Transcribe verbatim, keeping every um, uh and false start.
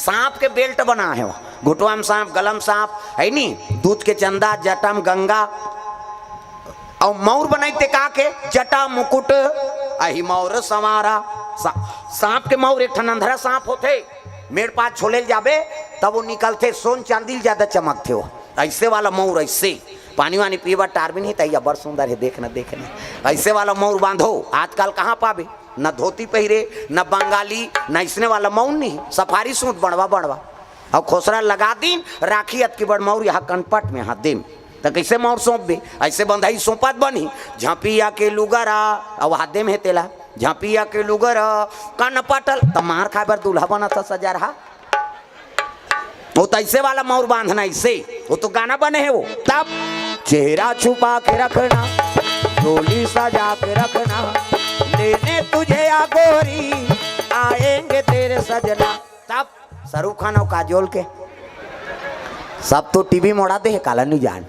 सांप के बेल्ट बना हे, वो घुटवा म सांप, गलम सांप, है नी, दूध के चंदा, जटा म गंगा। अउ मउर बनाई ते का के? जटा मुकुट, अहि मउर संवारा। सा-, सांप के मउर एक ठन अंधरा सांप होथे, मेड़ पास छोले ल जाबे, तब वो निकलथे, सोन चांदी ल ज्यादा चमकथे वो। ऐसे वाला मउर, ऐसे पानी वानी पीए बर टार भी नहीं, तैया बड़ सुंदर है, देखना, देखना। ऐसे वाला मउर बांधो, आजकल कहाँ पाबे? न धोती पहिरे, न बंगाली, न इसने वाला मउर नहीं, सफारी सूट बनवा, बनवा। अउ खोसरा लगा दिन, राखी अतकी बड़ मउर यहाँ कनपट में हाथ देम। त कैसे मउर सौंपबे? ऐसे बंधई सौंपत बनही, झपिया के लुगरा, अउ हाथ देम हे तेला, झपिया के लुगरा, कनपटल, त मार खाए बर दूल्हा बनत ह सजरहा। वो तो ऐसे वाला मउर बांधना, ऐसे। वो तो गाना बने है वो। तब चेहरा छुपा के रखना, डोली सजा के रखना, लेने तुझे आ गोरी, आएंगे तेरे सजना। तब शाहरुख खान अउ काजोल के सब तो टीवी मोड़ा दे हे, काला नहीं जान।